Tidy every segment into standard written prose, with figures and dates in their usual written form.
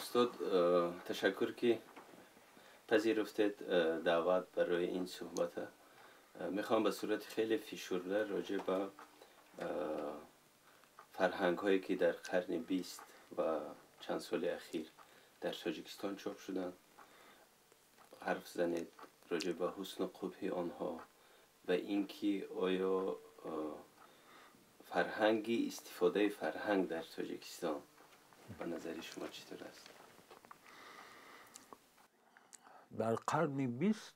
Устод, ташаккур ки пазируфтед даъват барои ин суҳбата. Мехоҳам ба сурати хеле фишурда роҷеъ ба фарҳангҳое ки дар қарни 20 ва чанд соли ахир дар Тоҷикистон чоп шуданд ҳарф занед, роҷеъ ба ҳусну қубҳи онҳо ва ин ки оё фарҳанги истифодаи фарҳанг дар Тоҷикистон ба назари шумо чӣ тур аст? Дар қарни 20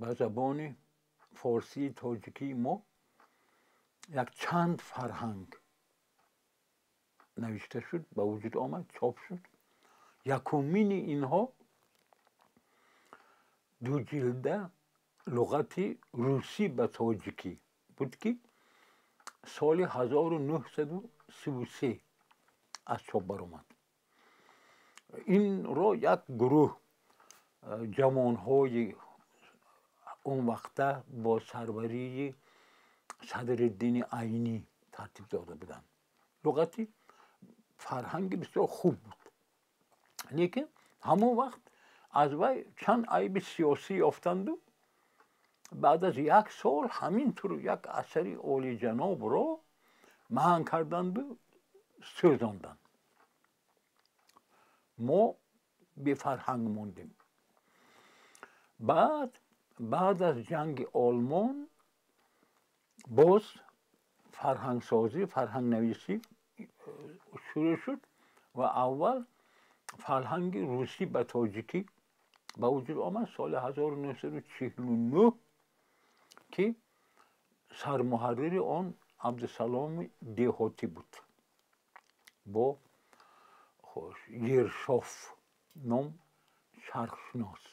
ба забони форсии тоҷикии мо якчанд фарҳанг навишта шуд, ба вуҷуд омад, чоп шуд. Якумини инҳо дуҷилда луғати русӣ ба тоҷикӣ буд, ки соли 1933 аз чоп баромад. Инро як гурӯҳ ҷавонҳои он вақта бо сарварии Садриддини Айнӣ тартиб дода буданд. Луғати фарҳанги бисёр хуб буд, лекин ҳамон вақт аз вай чанд айби сиёсӣ ёфтанду баъд аз як сол ҳамин тур як асари олиҷанобро маҳн карданду сӯзонданд. Мо бефарҳанг мондем. Баъд аз ҷанги Олмон боз фарҳангсозӣ, фарҳангнависӣ шурӯъ шуд ва аввал фарҳанги русӣ ба тоҷикӣ ба вуҷуд омад соли 1949, ки сармуҳаррири он Абдусаломи Деҳотӣ буд бо Ершов ном шарқшинос.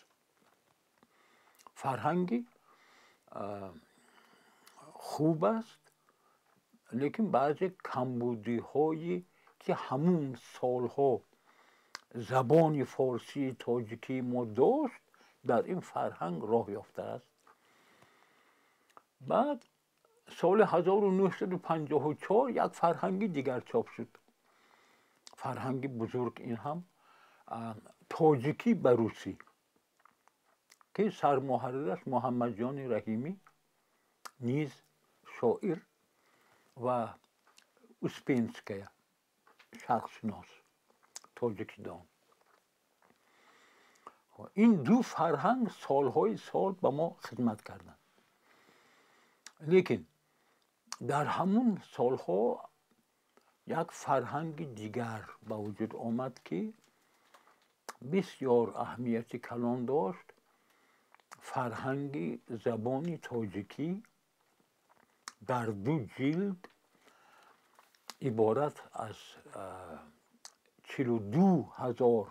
Фарҳанги хуб аст, лекин баъзе камбудиҳое ки ҳамун солҳо забони форсии тоҷикии мо дошт, дар ин фарҳанг роҳ ёфтааст. Баъд соли 1954 як фарҳанги дигар чоп шуд. Фарҳанги бузург ин ҳам тоҷикӣ ба русӣ, ки сармуҳаррираш Муҳаммадҷони Раҳимӣ, низ шоир, ва Успенская, шарқшинос, тоҷикдон. Ин ду фарҳанг солҳои сол ба мо хидмат карданд. Лекин дар ҳамун солҳо як фарҳанги дигар ба вуҷуд омад, ки бисёр аҳамияти калон дошт. Фарҳанги забони тоҷикӣ дар ду ҷилд иборат аз 42 000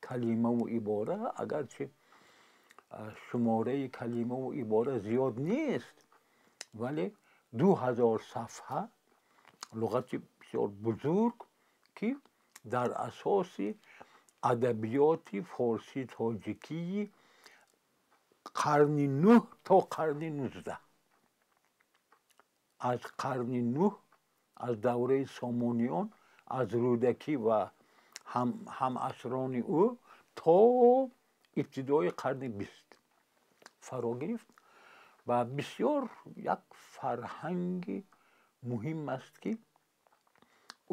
калимаву ибора. Агарчи шумораи калимаву ибора зиёд нест, вале 2000 сафҳа луғати бисёр бузург, ки дар асоси адабиёти форсии тоҷикии қарни 9 то қарни 19, аз қарни 9, аз давраи Сомониён, аз Рӯдакӣ ва ҳамасрони ӯ то ибтидои қарни 20 фаро гирифт ва бисёр як фарҳанги муҳим аст, ки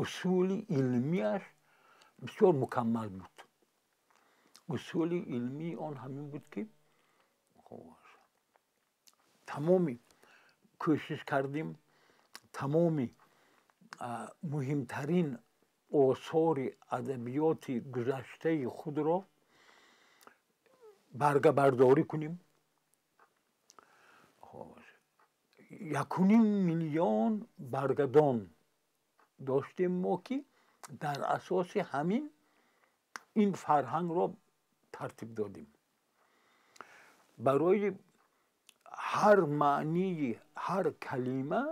усули илмиаш бисёр мукаммал буд. Усули илмии он ҳамин буд, ки тамоми кӯшиш кардем тамоми муҳимтарин осори адабиёти гузаштаи худро баргабардорӣ кунем. 1,5 миллион баргадон доштем мо, ки дар асоси ҳамин ин фарҳангро тартиб додем. Барои ҳар маънии ҳар калима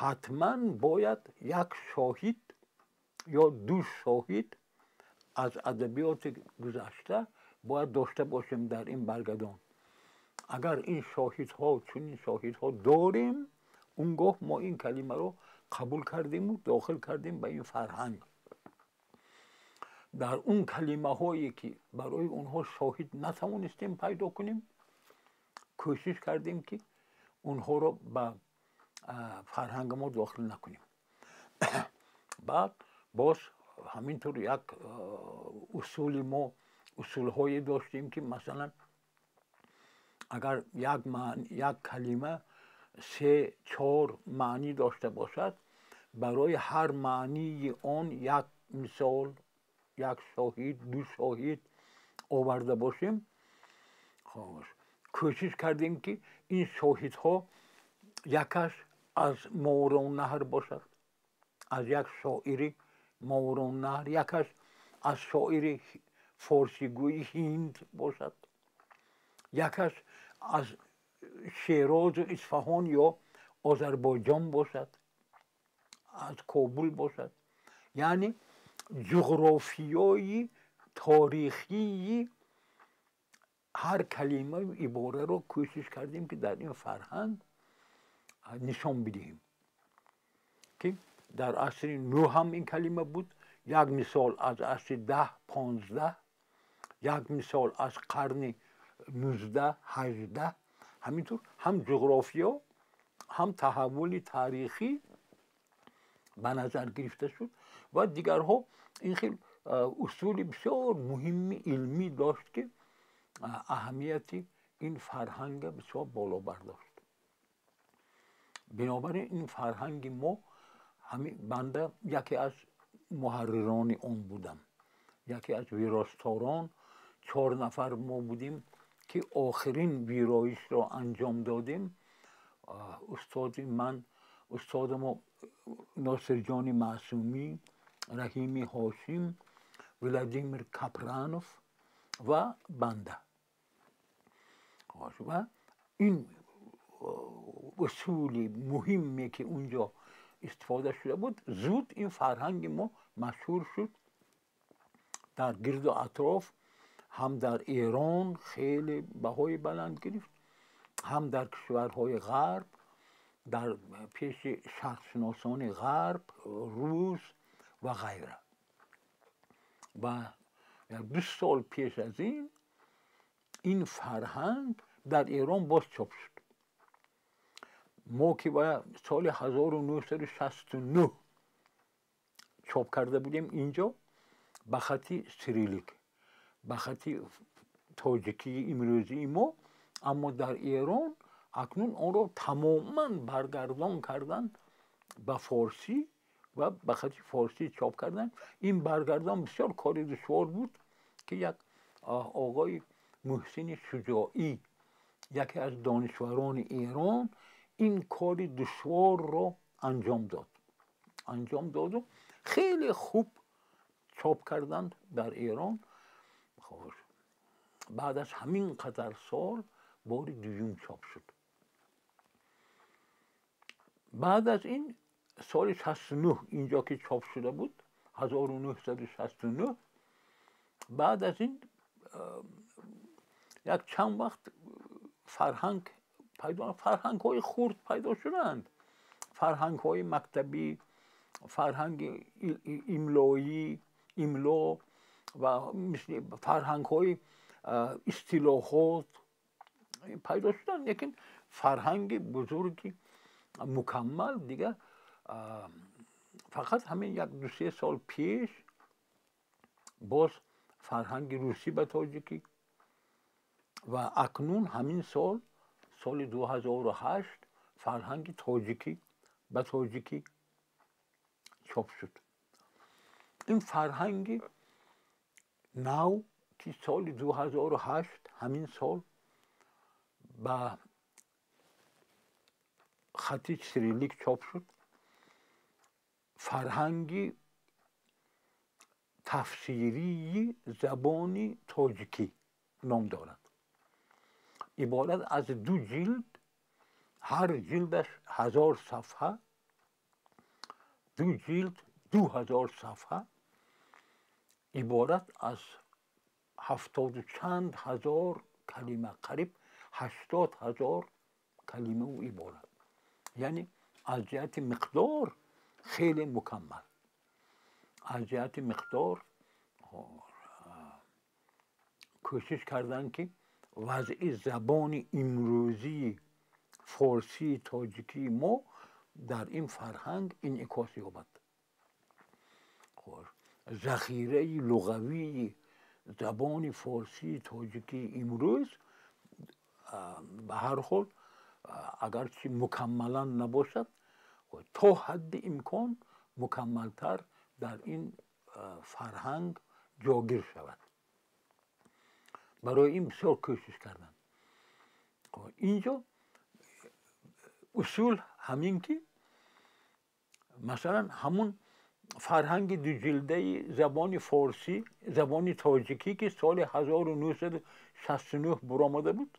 ҳатман бояд як шоҳид ё ду шоҳид аз адабиёти гузашта бояд дошта бошем дар ин баргадон. Агар ин шоҳидҳо, чунин шоҳидҳо дорем, он гоҳ мо ин калимаро қабул кардему дохил кардем ба ин фарҳанг. Дар он калимаҳое ки барои онҳо шоҳид натавонистем пайдо кунем, кӯшиш кардем ки онҳоро ба фарҳанги мо дохил накунем. Баъд боз ҳамин тур як усули мо, усулҳое доштем, ки масалан агар як калима се чор маънӣ дошта бошад, барои ҳар маънии он як мисол, як шоҳид, ду шоҳид оварда бошем. Кӯшиш кардем, ки ин шоҳидҳо якаш аз Мовароуннаҳр бошад, аз як шоири Мовароуннаҳр, якаш аз шоири форсигӯи Ҳинд бошад, якаш аз Шерозу Исфаҳон ё Озарбойҷон бошад, аз Кобул бошад. Яъне ҷуғрофиёи торихии ҳар калимаю ибораро кӯшиш кардем, ки дар ин фарҳанг нишон бидиҳем, ки дар асри нӯ ҳам ин калима буд, як мисол аз асри 10, 15, як мисол аз қарни 19, 18. Ҳаминтур ҳам ҷуғрофиё, ҳам таҳаввули таърихӣ ба назар гирифта шуд ва дигарҳо. Ин хел усули бисёр муҳимми илмӣ дошт, ки аҳамияти ин фарҳанга бисёр боло бардошт. Бинобар ин, ин фарҳанги мо, ҳамин банда яке аз муҳаррирони он будам, яке аз виросторон. Чор нафар мо будем, ки охирин вироишро анҷом додем. Устоди ман, устоди мо Носирҷони Маъсумӣ, Раҳими Ҳошим, Владимир Капранов ва банда. Ва ин усули муҳиме, ки унҷо истифода шуда буд, зуд ин фарҳанги мо машҳур шуд дар гирду атроф. Ҳам дар Эрон хеле баҳои баланд гирифт, ҳам дар кишварҳои ғарб, дар пеши шарқшиносони ғарб, рус ва ғайра. Ва 2 сол пеш аз ин ин фарҳанг дар Эрон боз чоп шуд. Мо ки соли 1969 чоп карда будем инҷо ба хати сирилик, ба хати тоҷикии имрӯзии мо, аммо дар Эрон акнун онро тамоман баргардон карданд ба форсӣ ва ба хати форсӣ чоп карданд. Ин баргардон бисёр кори душвор буд, ки як оғои Муҳсини Шуҷоӣ, яке аз донишварони Эрон, ин кори душворро анҷом доду хеле хуб чоп карданд дар Эрон. Баъд аз ҳамин қадар сол бори дуюм чоп шуд. Баъд аз ин соли 69 инҷо ки чоп шуда буд, 1969, баъд аз ин як чанд вақт фарҳанг пайдо, фарҳангҳои хурд пайдо шуданд, фарҳангҳои мактабӣ, фарҳанги имлоӣ, имло ва мисли фарҳангҳои истилоҳот пайдо шуданд, лекин фарҳанги бузурги мукаммал дигар фақат ҳамин як ду-се сол пеш боз фарҳанги русӣ ба тоҷикӣ ва акнун ҳамин сол, соли 2008, фарҳанги тоҷикӣ ба тоҷикӣ чоп шуд. Ин фарҳанги нав, ки соли 2008, ҳамин сол ба хати сирилик чоп шуд, фарҳанги тафсирии забони тоҷикӣ ном дорад. Иборат аз ду ҷилд, ҳар ҷилдаш 1000 сафҳа, ду ҷилд 2000 сафҳа, иборат аз ҳафтоду чанд ҳазор калима, қариб 80,000 калимаву иборат. Яъне аз ҷиҳати миқдор хеле мукаммал, аз ҷиҳати миқдор. кӯшиш карданд, ки вазъи забони имрӯзии форсии тоҷикии мо дар ин фарҳанг инъикос ёбад. Захираи луғавии забони форсии тоҷикии имрӯз ба ҳар ҳол, агарчи мукаммалан набошад, то ҳадди имкон мукаммалтар дар ин фарҳанг ҷогир шавад. Барои ин бисёр кӯшиш карданд. Инҷо усул ҳамин, ки масалан ҳамун фарҳанги дуҷилдаи забони форсӣ, забони тоҷикӣ, ки соли 1969 буромада буд,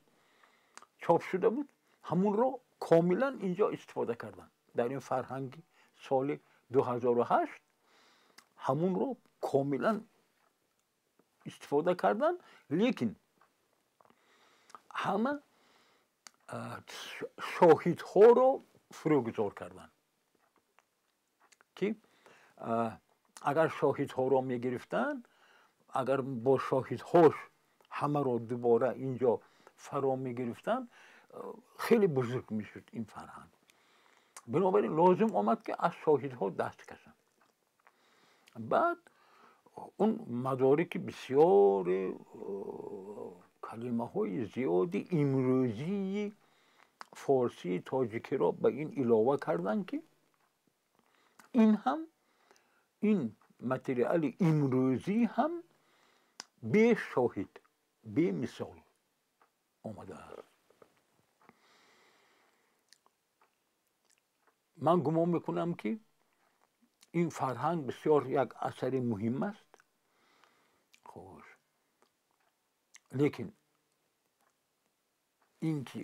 чоп шуда буд, ҳамунро комилан инҷо истифода карданд. Дар ин фарҳанги соли 2008 ҳамунро комилан истифода карданд, лекин ҳама шоҳидҳоро фурӯгузор карданд, ки агар шоҳидҳоро мегирифтанд, агар бо шоҳидҳош ҳамаро дубора инҷо фаро мегирифтанд, хеле бузург мешуд ин фарҳанг. Бинобар ин лозим омад, ки аз шоҳидҳо даст кашанд. Баъд он мадорики бисёре, калимаҳои зиёди имрӯзии форсии тоҷикиро ба ин илова карданд, ки ин ҳам, ин материали имрӯзӣ ҳам бешоҳид, бемисол омадааст. Ман гумон мекунам, ки ин фарҳанг бисёр як асари муҳим аст. Хош, лекин ин ки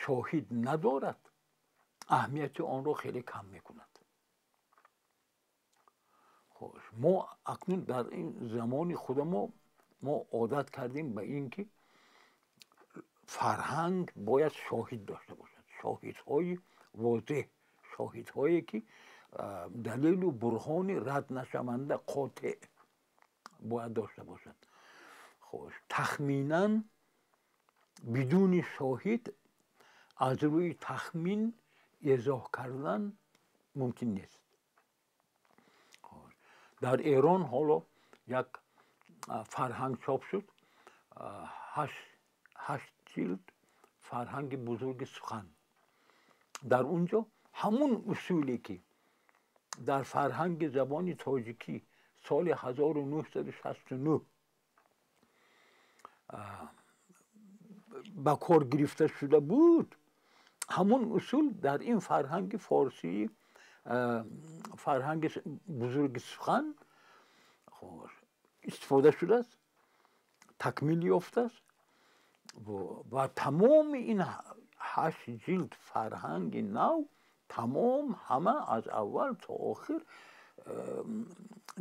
шоҳид надорад, аҳамияти онро хеле кам мекунад. Хош, мо акнун дар ин замони худамо мо одат кардем ба ин, ки фарҳанг бояд шоҳид дошта бошад, шоҳидҳои возеҳ, шоҳидҳое, ки далелу бурҳони рад нашаванда, қотеъ бояд дошта бошад. Хош, тахминан, бидуни шоҳид, аз рӯи тахмин изоҳ кардан мумкин нест. Дар Эрон ҳоло як фарҳанг чоп шуд, ҳашт ҷилд, фарҳанги бузурги сухан. Дар он ҷо ҳамун усуле, ки дар фарҳанги забони тоҷикӣ соли 1969 ба кор гирифта шуда буд, ҳамун усул дар ин фарҳанги форсии, фарҳанги бузурги сухан истифода шудааст, такмил ёфтааст ва тамоми ин ҳашт ҷилд фарҳанги нав тамом ҳама аз аввал то охир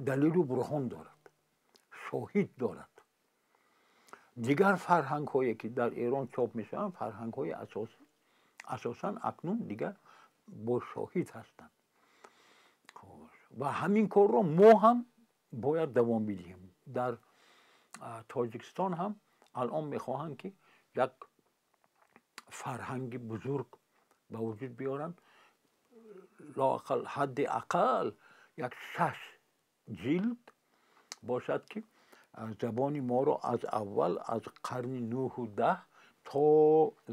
далелу бурҳон дорад, шоҳид дорад. Дигар фарҳангҳое, ки дар Эрон чоп мешаванд, фарҳангҳои асосӣ, асосан акнун дигар бо шоҳид ҳастанд ва ҳамин корро мо ҳам бояд давом бидиҳем. Дар Тоҷикистон ҳам алон мехоҳанд, ки як фарҳанги бузург ба вуҷуд биёранд, лоақал, ҳадди ақал як шаш ҷилд бошад, ки забони моро аз аввал, аз қарни нӯҳу даҳ то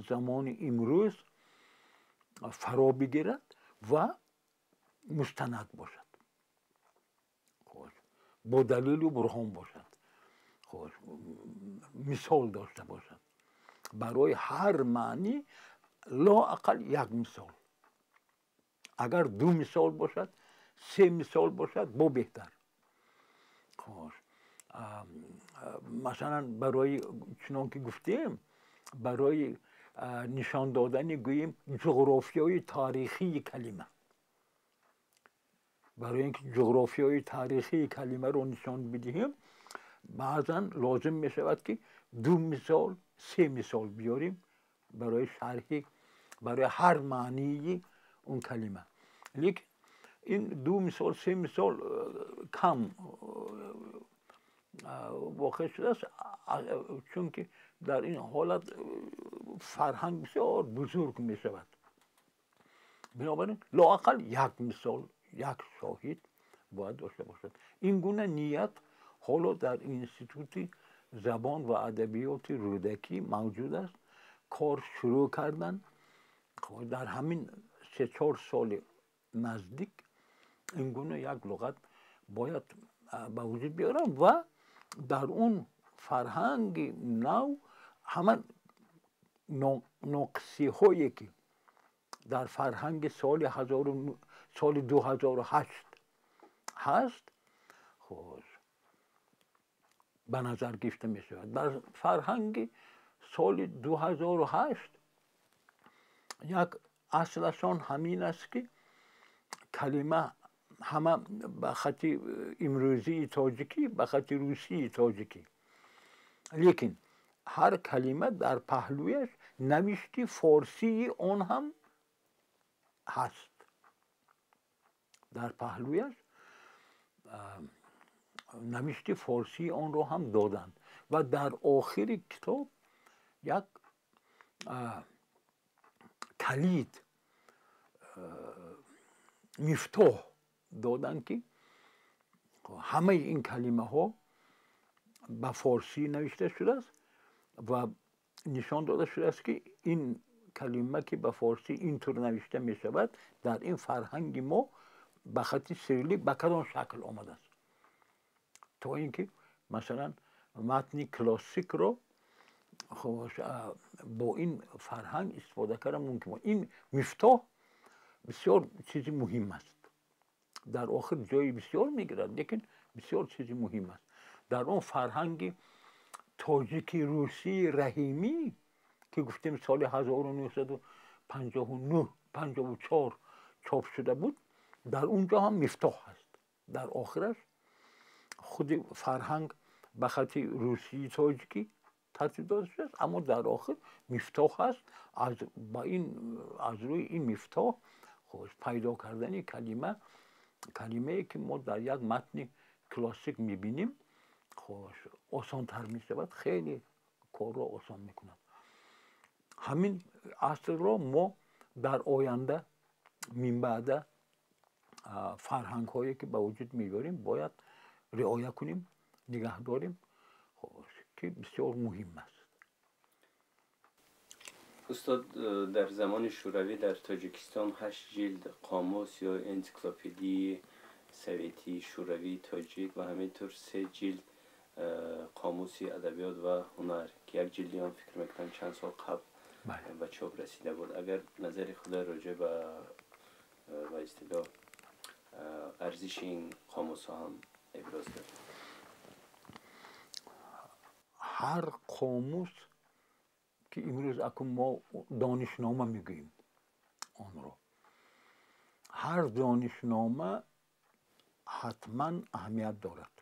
замони имрӯз фаро бигирад ва мустанад бошад, бо далелу бурҳон бошад, мисол дошта бошад. Барои ҳар маънӣ лоақал як мисол, агар ду мисол бошад, се мисол бошад, бо беҳтар. Хош, масалан, барои, чунон ки гуфтем, барои нишон додани, гӯем, ҷуғрофиёи таърихии калима, барои ин ки ҷуғрофиёи таърихии калимаро нишон бидиҳем, баъзан лозим мешавад, ки ду мисол, се мисол биёрем барои шарҳи, барои ҳар маънии он калима. Лекин ин ду мисол, се мисол кам. воқеъ шудааст, чунки дар ин ҳолат фарҳанг бисёр бузург мешавад. Бинобар ин лоақал як мисол, як шоҳид бояд дошта бошад. Ин гуна ният ҳоло дар Институти забон ва адабиёти Рӯдакӣ мавҷуд аст. Кор шурӯъ кардан дар ҳамин 3-4 соли наздик ин гуна як луғат бояд ба вуҷуд биёранд ва дар он фарҳанги нав ҳама ноқисиҳое ки дар фарҳанги соли 2008 ҳаст, ба назар гирифта мешавад. Дар фарҳанги соли 2008 як аслашон ҳамин аст ки калима ҳама ба хати имрӯзии тоҷикӣ, ба хати русии тоҷикӣ, лекин ҳар калима дар паҳлӯяш навишти форсии он ҳам ҳаст. Дар паҳлӯяш навишти форсии онро ҳам доданд ва дар охири китоб як калид, мифтоҳ доданд ки ҳамаи ин калимаҳо ба форсӣ навишта шудааст ва нишон дода шудааст ки ин калима ки ба форсӣ ин тур навишта мешавад, дар ин фарҳанги мо ба хати сирилӣ ба кадом шакл омадааст, то ин ки масалан матни классикро бо ин фарҳанг истифода кардан мумкин. Ин мифтоҳ бисёр чизи муҳим аст. Дар охир ҷои бисёр мегирад, лекин бисёр чизи муҳим аст. Дар он фарҳанги тоҷики русии Раҳимӣ ки гуфтем соли 1959-54 чоп шуда буд, дар он ҷо ҳам мифтоҳ ҳаст. Дар охираш худи фарҳанг ба хати русии тоҷикӣ тартиб дода шудааст, аммо дар охир мифтоҳ ҳаст. Аз рӯи ин мифтоҳ пайдо кардани калимае ки мо дар як матни классик мебинем, осонтар мешавад, хеле корро осон мекунад. Ҳамин аслро мо дар оянда минбаъда фарҳангҳое ки ба вуҷуд меорем бояд риоя кунем, нигаҳ дорем, ки бисёр муҳим аст. Устод, дар замони Шӯравӣ дар Тоҷикистон 8 ҷилд қомус ё энсиклопедии советии шӯравии тоҷик ва ҳаминтур 3 ҷилд қомуси адабиёт ва ҳунар, ки як ҷилди он фикр мекунам чанд сол қабл ба чоп расида буд. Агар назари худа роҷеъ ба истилоҳ арзиши ин қомусҳо ҳам иброз доред. Ҳар қомус ки имрӯз акун мо донишнома мегӯем онро, ҳар донишнома ҳатман аҳамият дорад.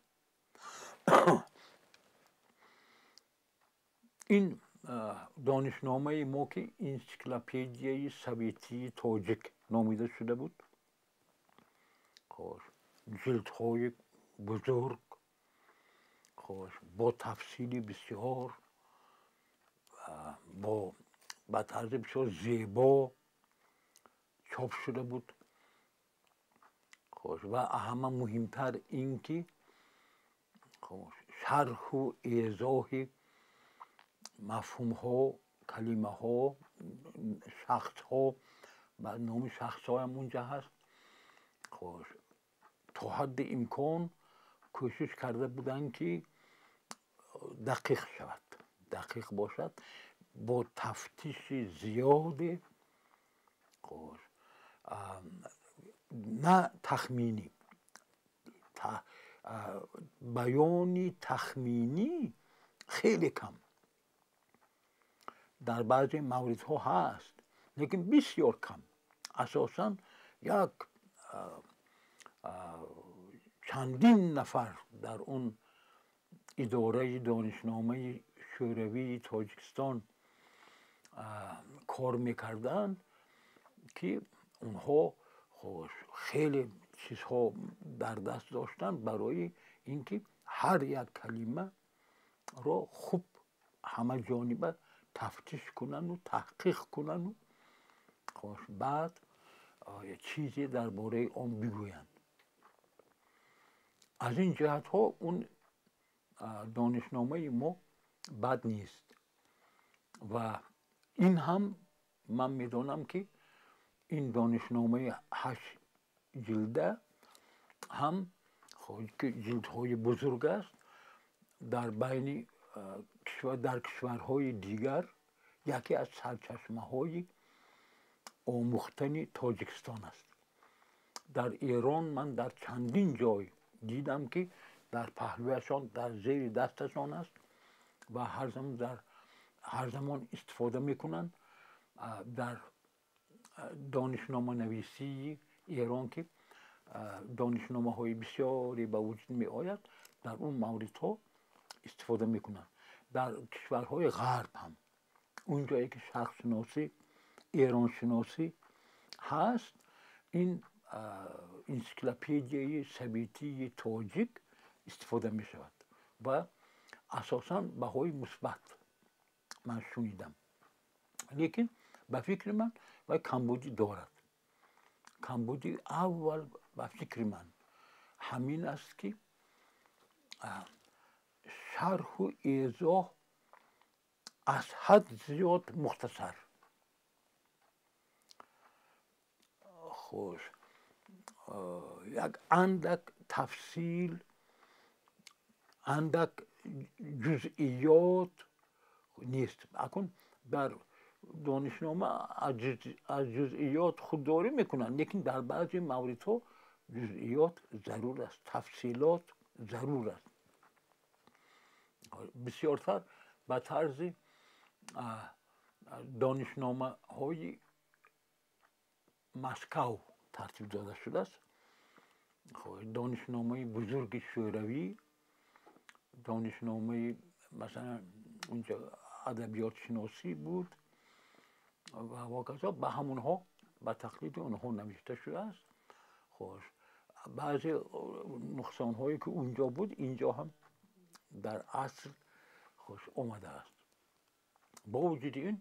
Ин донишномаи мо ки энсиклопедияи советии тоҷик номида шуда буд, ҷилдҳои бузург бо тафсили бисёр, ба тарзи бисёр зебо чоп шуда буд. Ва ҳама муҳимтар ин ки шарҳу эзоҳи мафҳумҳо, калимаҳо, шахсҳо, ба номи шахсҳоям унҷа ҳаст. То ҳадди имкон кӯшиш карда буданд ки дақиқ шавад, дақиқ бошад, бо тафтиши зиёде, на тахминӣ, баёни тахминӣ хеле кам дар баъзе мавридҳо ҳаст, лекин бисёр кам. Асосан як чандин нафар дар он идораи донишномаи шӯравии Тоҷикистон кор мекарданд, ки онҳо хеле чизҳо дар даст доштанд барои ин ки ҳар як калимаро хуб ҳамаҷониба тафтиш кунанду таҳқиқ кунанду хош баъд чизе дар бораи он бигӯянд. Аз ин ҷиҳатҳо он донишномаи мо бад нест ва ин ҳам ман медонам, ки ин донишномаи 8 ҷилда ҳам, ки ҷилдҳои бузург аст, дар байни дар кишварҳои дигар яке аз сарчашмаҳои омӯхтани Тоҷикистон аст. Дар Эрон ман дар чандин ҷой дидам, ки дар паҳлӯяшон, дар зери дасташон аст ва ҳар замон дар ҳар замон истифода мекунанд. Дар донишноманависии Эрон, ки донишномаҳои бисёре ба вуҷуд меояд, дар он мавридҳо истифода мекунанд. Дар кишварҳои ғарб ҳам, он ҷое ки шарқшиносӣ, эроншиносӣ ҳаст, ин энсиклопедияи советии тоҷик истифода мешавад ва асосан баҳои мусбат ман шунидам. Лекин ба фикри ман вай камбудӣ дорад. Камбуди аввал ба фикри ман ҳамин аст, ки шарҳу эзоҳ аз ҳад зиёд мухтасар. Хуш, як андак тафсил, андак ҷузъиёт нест. Акун дар донишнома аз ҷузъиёт худдорӣ мекунанд, лекин дар баъзе мавридҳо ҷузъиёт зарур аст, тафсилот зарур аст. Бисёртар ба тарзи донишномаҳои Москав тартиб дода шудааст. Донишномаи бузурги Шӯравӣ, донишномаи, масалан, унҷо адабиётшиносӣ буд ва ҳоказо, ба ҳамонҳо, ба тақлиди онҳо навишта шудааст. Хош, баъзе нуқсонҳое, ки унҷо буд, инҷо ҳам дар асл, хош, омадааст. Бо вуҷуди ин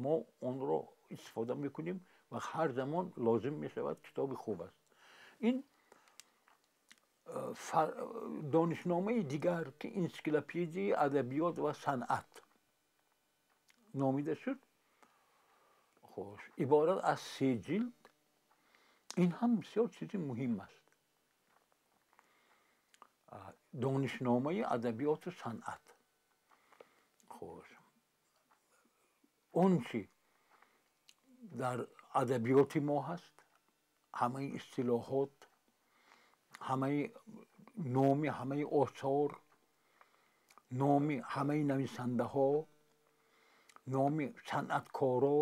мо онро истифода мекунем ва ҳар замон лозим мешавад, китоби хуб аст. Ин донишномаи дигар, ки энсиклопедияи адабиёт ва санъат номида шуд, хош, иборат аз 3 ҷилд, ин ҳам бисёр чизи муҳим аст. Донишномаи адабиёту санъат, хош, он чи дар адабиёти мо ҳаст, ҳамаи истилоҳот, ҳамаи номи ҳамаи осор, номи ҳамаи нависандаҳо, номи санъаткоро,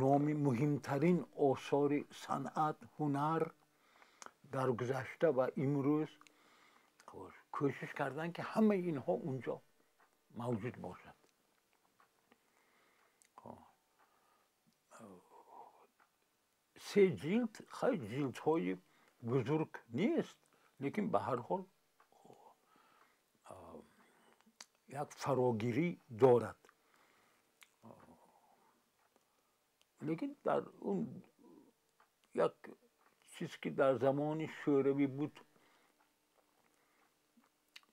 номи муҳимтарин осори санъат, ҳунар дар гузашта ва имрӯз, кӯшиш карданд, ки ҳамаи инҳо унҷо мавҷуд бошад. 3 ҷилд, хай, ҷилдҳои бузург нест, лекин ба ҳар ҳол як фарогирӣ дорад. Лекин дар он як чиз, ки дар замони Шӯравӣ буд,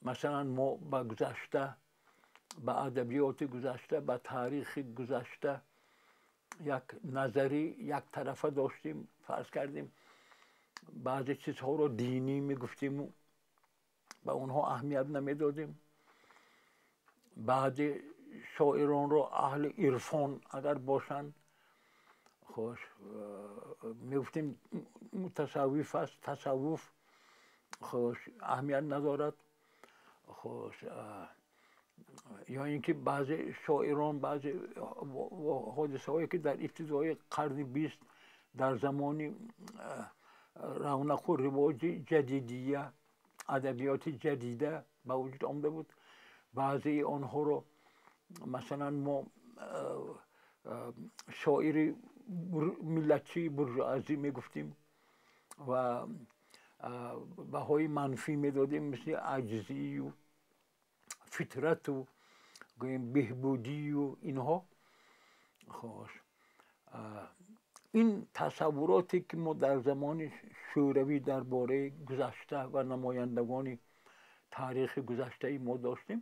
масалан, мо ба гузашта, ба адабиёти гузашта, ба таърихи гузашта як назари яктарафа доштем. Фарз кардем, баъзе чизҳоро динӣ мегуфтему ба онҳо аҳамият намедодем. Баъзе шоиронро аҳли ирфон агар бошанд, хош, мегуфтем мутасаввиф аст, тасаввуф, хош, аҳамият надорад. Хош, ё ин ки баъзе шоирон, баъзе ҳодисаҳое, ки дар ибтидои қарни 20, дар замони равнақу ривоҷи ҷадидия, адабиёти ҷадида ба вуҷуд омада буд, баъзеи онҳоро, масалан, мо шоири миллатчии буржуазӣ мегуфтем ва баҳои манфӣ медодем, мисли аҷзию фитрату гӯем беҳбудию инҳо. Хош, ин тасаввуроте ки мо дар замони Шӯравӣ дар бораи гузашта ва намояндагони таърихи гузаштаи мо доштем,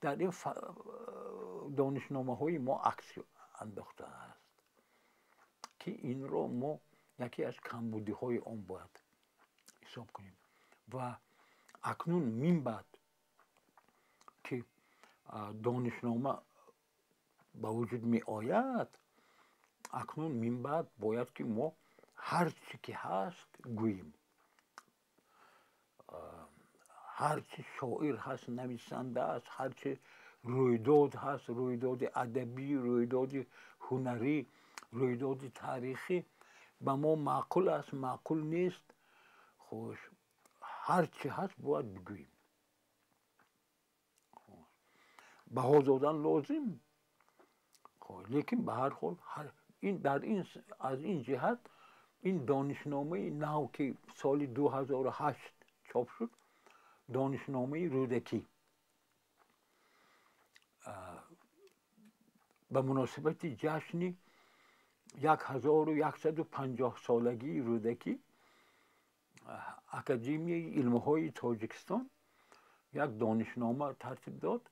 дар ин донишномаҳои мо акс андохтааст, ки инро мо яке аз камбудиҳои он бояд ҳисоб кунем. Ва акнун минбаъд ки донишнома ба вуҷуд меояд, акнун минбаъд бояд ки мо ҳар чӣ ки ҳаст гӯем, ҳар чи шоир ҳаст, нависанда аст, ҳар чи рӯйдод ҳаст, рӯйдоди адабӣ, рӯйдоди ҳунарӣ, рӯйдоди таърихӣ, ба мо маъқул аст, маъқул нест, хуш, ҳар чӣ ҳаст бояд бигӯем. Баҳо додан лозим, лекин ба ҳар ҳол ин дар ин аз ин ҷиҳат ин донишномаи нав ки соли 2008 чоп шуд, донишномаи Рӯдакӣ, ба муносибати ҷашни 1150 солагии Рӯдакӣ Академияи илмҳои Тоҷикистон як донишнома тартиб дод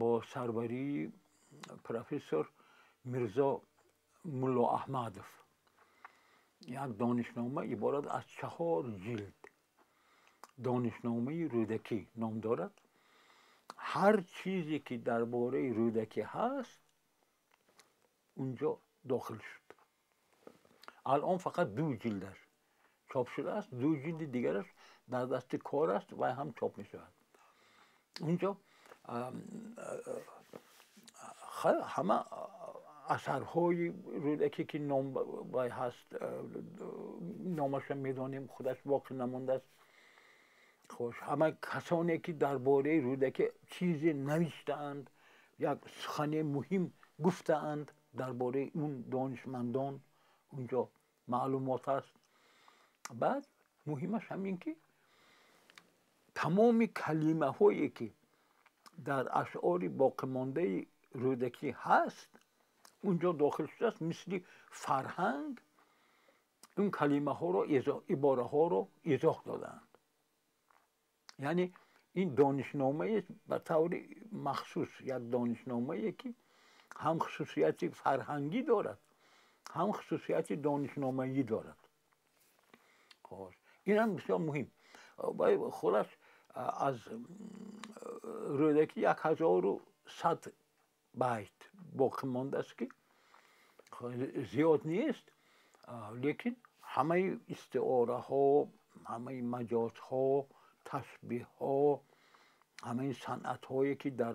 бо сарварии профессор Мирзо Муллоаҳмадов. Як донишнома иборат аз чаҳор ҷилд, «Донишномаи Рӯдакӣ» ном дорад. Ҳар чизе ки дар бораи Рӯдакӣ ҳаст, унҷо дохил шуд. Алон фақат ду ҷилдаш чоп шудааст, ду ҷилди дигараш дар дасти кор аст ва ҳам чоп мешавад. Унҷо ҳама асарҳои Рӯдакӣ ки ном вай ҳаст, номаша медонем, худаш боқӣ намондааст. Хош, ҳама касоне ки дар бораи Рӯдакӣ чизе навиштаанд, як сухане муҳим гуфтаанд дар бораи он донишмандон, унҷо маълумот аст. Баъд муҳимаш ҳамин ки тамоми калимаҳое ки дар ашъори боқимондаи Рӯдакӣ ҳаст, унҷо дохил шудааст. Мисли фарҳанг ин калимаҳоро, ибораҳоро изоҳ додаанд. Яъне ин донишномае ба таври махсус, як донишномае ки ҳам хусусияти фарҳангӣ дорад, ҳам хусусияти донишномаӣ дорад. Инам бисёр муҳим. Худаш аз Рӯдакӣ 1100 байт боқӣ мондааст, ки зиёд нест, лекин ҳамаи истиораҳо, ҳамаи маҷозҳо, ташбеҳҳо, ҳамаи санъатҳое ки дар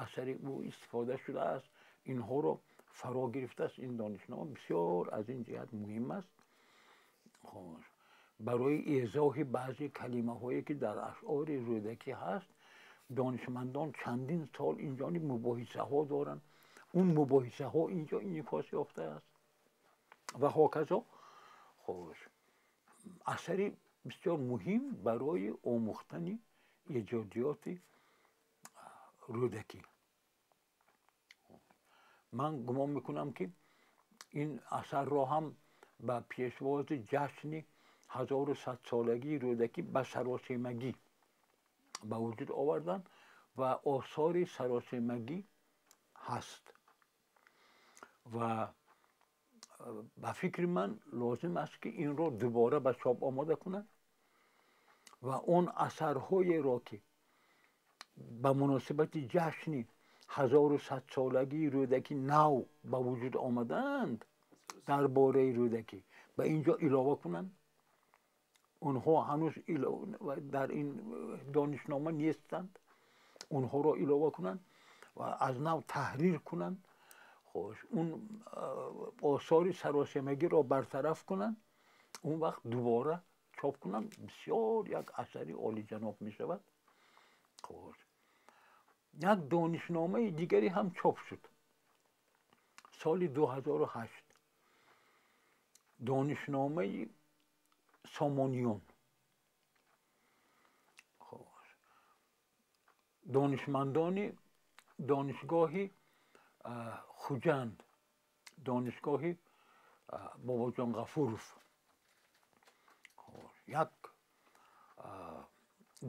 асари ӯ истифода шудааст, инҳоро фаро гирифтааст. Ин донишнома бисёр аз ин ҷиҳат муҳим аст барои эзоҳи баъзе калимаҳое ки дар ашъори Рӯдакӣ ҳаст. Донишмандон чандин сол инҷони мубоҳисаҳо доранд, он мубоҳисаҳо инҷо инъикос ёфтааст ва ҳоказо. Хош, асари бисёр муҳим барои омӯхтани эҷодиёти Рӯдакӣ. Ман гумон мекунам, ки ин асарро ҳам ба пешвози ҷашни 1100-солагии Рӯдакӣ ба саросемагӣ ба вуҷуд оварданд ва осори саросемагӣ ҳаст. Ва ба фикри ман лозим аст, ки инро дубора ба чоп омода кунанд ва он асарҳоеро ки ба муносибати ҷашни 1100-солагии Рӯдакӣ нав ба вуҷуд омадаанд дар бораи Рӯдакӣ, ба ин ҷо илова кунанд. Онҳо ҳанӯз дар ин донишнома нестанд, онҳоро илова кунанд ва аз нав таҳрир кунанд. Хош, он осори саросемагиро бартараф кунанд, он вақт дубора чоп кунанд, бисёр як асари олиҷаноб мешавад. Хош, як донишномаи дигаре ҳам чоп шуд соли 2008, донишномаи Сомониён. донишмандони донишгоҳи Хуҷанд, донишгоҳи Бобоҷон Ғафуров як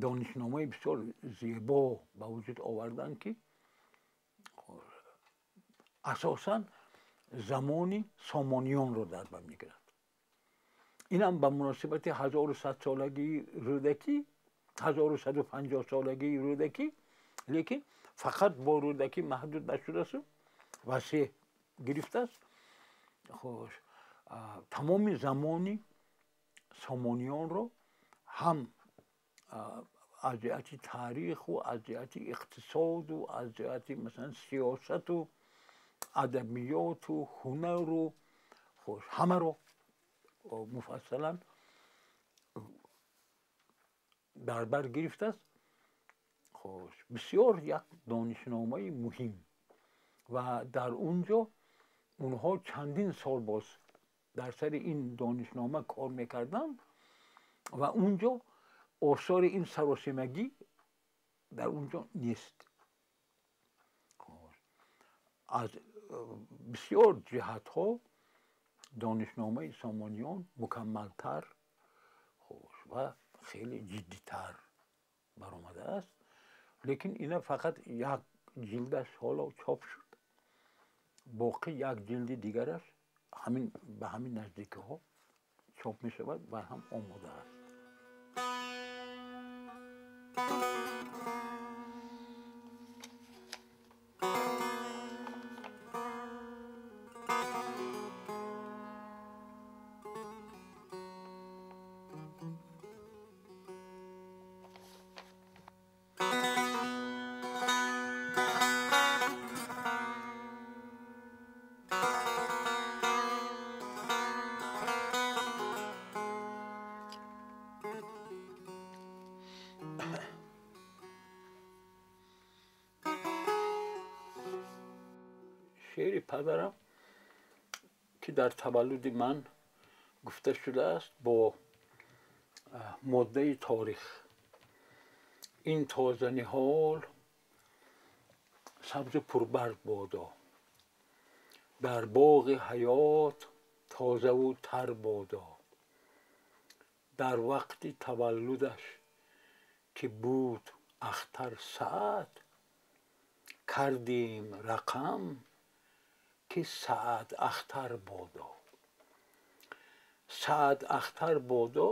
донишномаи бисёр зебо ба вуҷуд оварданд, ки асосан замони Сомониёнро дар бар мегирад. Инам ба муносибати 1100 солагии Рӯдакӣ, 1150 солагии Рӯдакӣ, лекин фақат бо Рӯдакӣ маҳдуд нашудааст, васеъ гирифтааст. Хуш, тамоми замони Сомониёнро ҳам аз ҷиҳати таъриху, аз ҷиҳати иқтисоду, аз ҷиҳати масалан сиёсату, адабиёту, ҳунару, хуш, ҳамаро муфассалан дар бар гирифтааст. Хуш, бисёр як донишномаи муҳим ва дар он ҷо онҳо чандин сол боз дар сари ин донишнома кор мекарданд ва он ҷо осори ин саросимагӣ дар он ҷо нест. Аз бисёр ҷиҳатҳо донишномаи Сомониён мукаммалтар ва хеле ҷиддитар баромадааст. Лекин ина фақат як ҷилдаш ҳоло чоп шуд, боқӣ як ҷилди дигараш ҳамин ба ҳамин наздикиҳо чоп мешавад ва ҳам омода аст. Шеъри падарам, ки дар таваллуди ман гуфта шудааст бо моддаи торих: ин тозаниҳол сабзу пурбарг бодо, дар боғи ҳаёт тозаву тар бодо, дар вақти таваллудаш ки буд ахтар саат, кардем рақам ки саат ахтар бодо. Саат ахтар бодо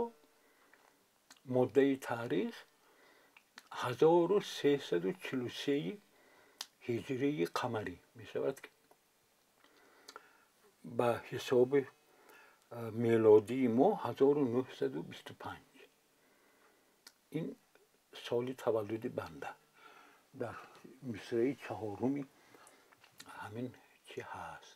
моддаи таърих 1343 ҳиҷрии қамарӣ мешавад, ки ба ҳисоби мелодии мо 1925. Ин соли таваллуди банда дар мисраи чаҳоруми ҳамин чӣ ҳаст.